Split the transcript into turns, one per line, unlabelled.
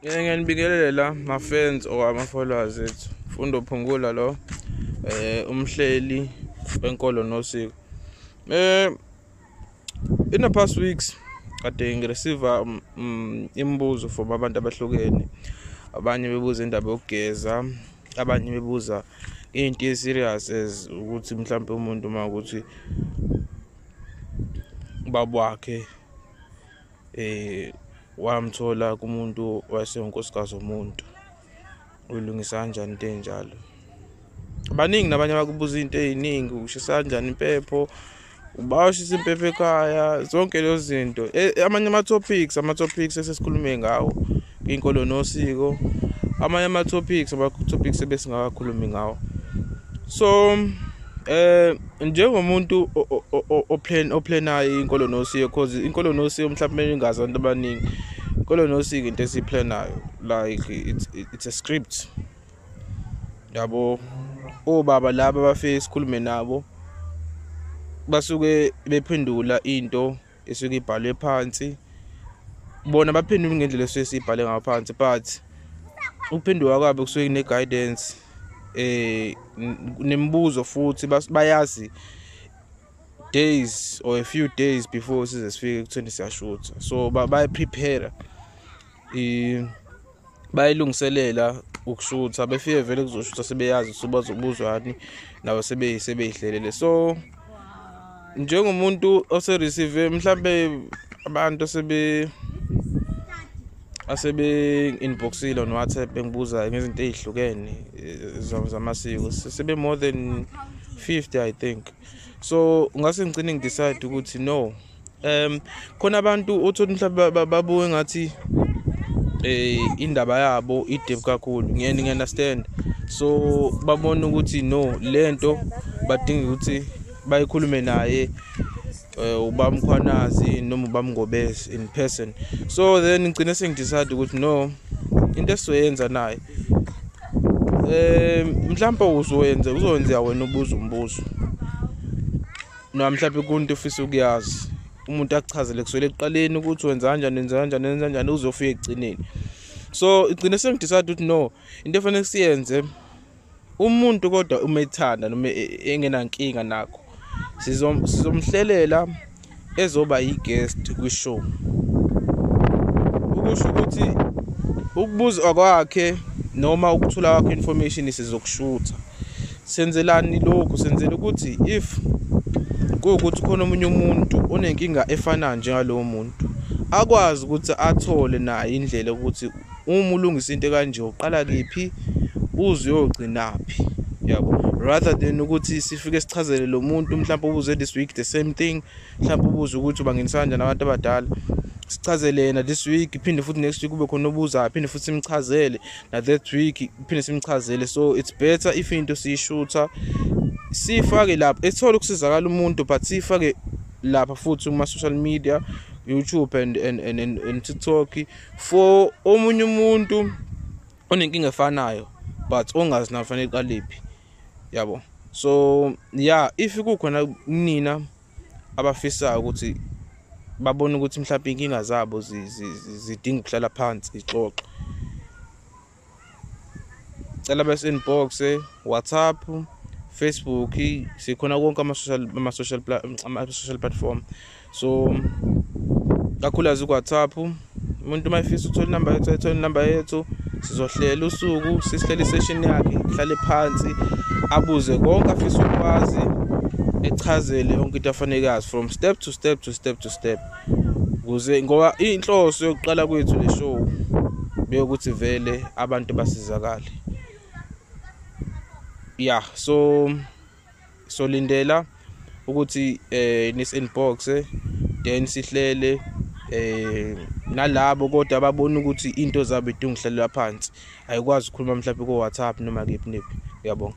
Ngiyanibingelela ma-fans or ama-followers ethu. Mfundo Phungula lo, umhleli wenkolo nosiko. In the past weeks kade ngireceive imibuzo from abantu abahlukene. Abanye bebuza indaba yokugeza, abanye bebuza into e-serious as ukuthi mhlampe umuntu uma ukuthi ubaba wakhe wamthola kumuntu wayesewunkosikazi womuntu, uyilungisa kanjani into enjalo. Baningi nabanye abakubuza into ey'ningi, ushisa kanjani impepho, ubawushisa impepho ekhaya, zonke lezo zinto. Amanye ama-topics esesikhulume ngawo kwinkolo nosiko, amanye ama-topics ebesingawakhulumi ngawo. So njengomuntu oplan oplanayo inkolo nosiko, cause inkolo nosiko mhlawumbe ingazi abantu abaningi, inkolo nosiko into esiyiplanayo, like it's a script yabo. Obaba laba abafike sikhulume nabo basuke bephendula into esuke ibhalwe phansi, bona baphendula ngendlela esuke siyibhale ngaphansi, but ukuphenduka kwabo kusuke kune guidance nemibuzo, futhi bayazi days or a few days before size sifike ekutheni siyashutha, so baya prepare, bayilungiselela ukushutha. Befike vele kuzoshutha sebeyazi ukuthi bazobuzwani, nabo sebeyihlelele. So njengomuntu ose-receive mhlambe abantu asebe inboxile on WhatsApp bengibuza ngezinto ezihlukene zamasiko, sebe more than 50, I think. So ngase ngigcine ngidecide ukuthi no, khona abantu uthola mhlawumbe babuke ngathi indaba yabo i-deep kakhulu, ngiye ngi-understand, so babona ukuthi no, lento badinga ukuthi bayikhulume naye ubamkhwanazi noma ubamngobese in person. So then ngigcine sengidecide ukuthi no, into esizoyenza naye, mhlawumbe uzoyenza uzowenza wena ubuza umbuzo noma mhlawumbe kunto ufisa ukuyazi, umuntu akuchazele kusukela ekuqaleni ukuthi wenza kanjani, wenza kanjani, wenza kanjani, uzofika ekugcineni. So igcine sengidecide ukuthi no, into efanele siyenze, umuntu kodwa uma ethanda noma engenankinga nakho, sizomhlelela ezoba i-guest kwi-show, ukusho ukuthi ukubuza kwakhe noma ukuthola kwakhe information sizokushutha. Senzelani lokhu? Senzela ukuthi if kuwukuthi khona omunye umuntu onenkinga efanayo njengalowo muntu, akwazi ukuthi athole naye indlela ukuthi uma ulungisa into ekanje uqala kephi uze uyogcinaphi, yabo, rather than ukuthi sifike sichazele lo muntu mhlawumbe ubuze this week the same thing, mhlawumbe ubuze ukuthi ubangenisa kanjani abantu abadala, sichazele yena this week, iphinde futhi next week kube khona obuzayo, phinde futhi simchazele na that week, iphinde simchazele. So it's better if into siyishutha, siyifake lapho ethole ukusizakala umuntu, but siyifake lapha futhi kuma social media, YouTube and TikTok, for omunye umuntu onenkinga efanayo but ongazi nafanele iqalephi, yabo. So yeah, if kukhona kunina abafisayo ukuthi babone ukuthi mhlawumbe inkinga zabo zidinga ukuhlala phansi ixoxe, cela bese inbox, WhatsApp, Facebook, sikhona konke ama social platform. So kakhulukazi ku WhatsApp, umuntu uma efisa uthola inamba yethu, ayithole inamba yethu. Sizohlela usuku, sisihlele isession yakhe, hlale phansi, abuze konke afisa ukwazi, echazele yonke into afanele yazi from step to step to step to step, ukuze, ngoba inhloso yokuqala kwethu le show beyokuthi vele abantu basizakale. Yeah, so solindela ukuthi nis inbox, then sihlele nalabo kodwa ababona ukuthi into zabo idinga ukuhlalelwa phansi, ayikwazi ukukhuluma mhlawumbe ku WhatsApp noma kephi nephi. Uyabonga.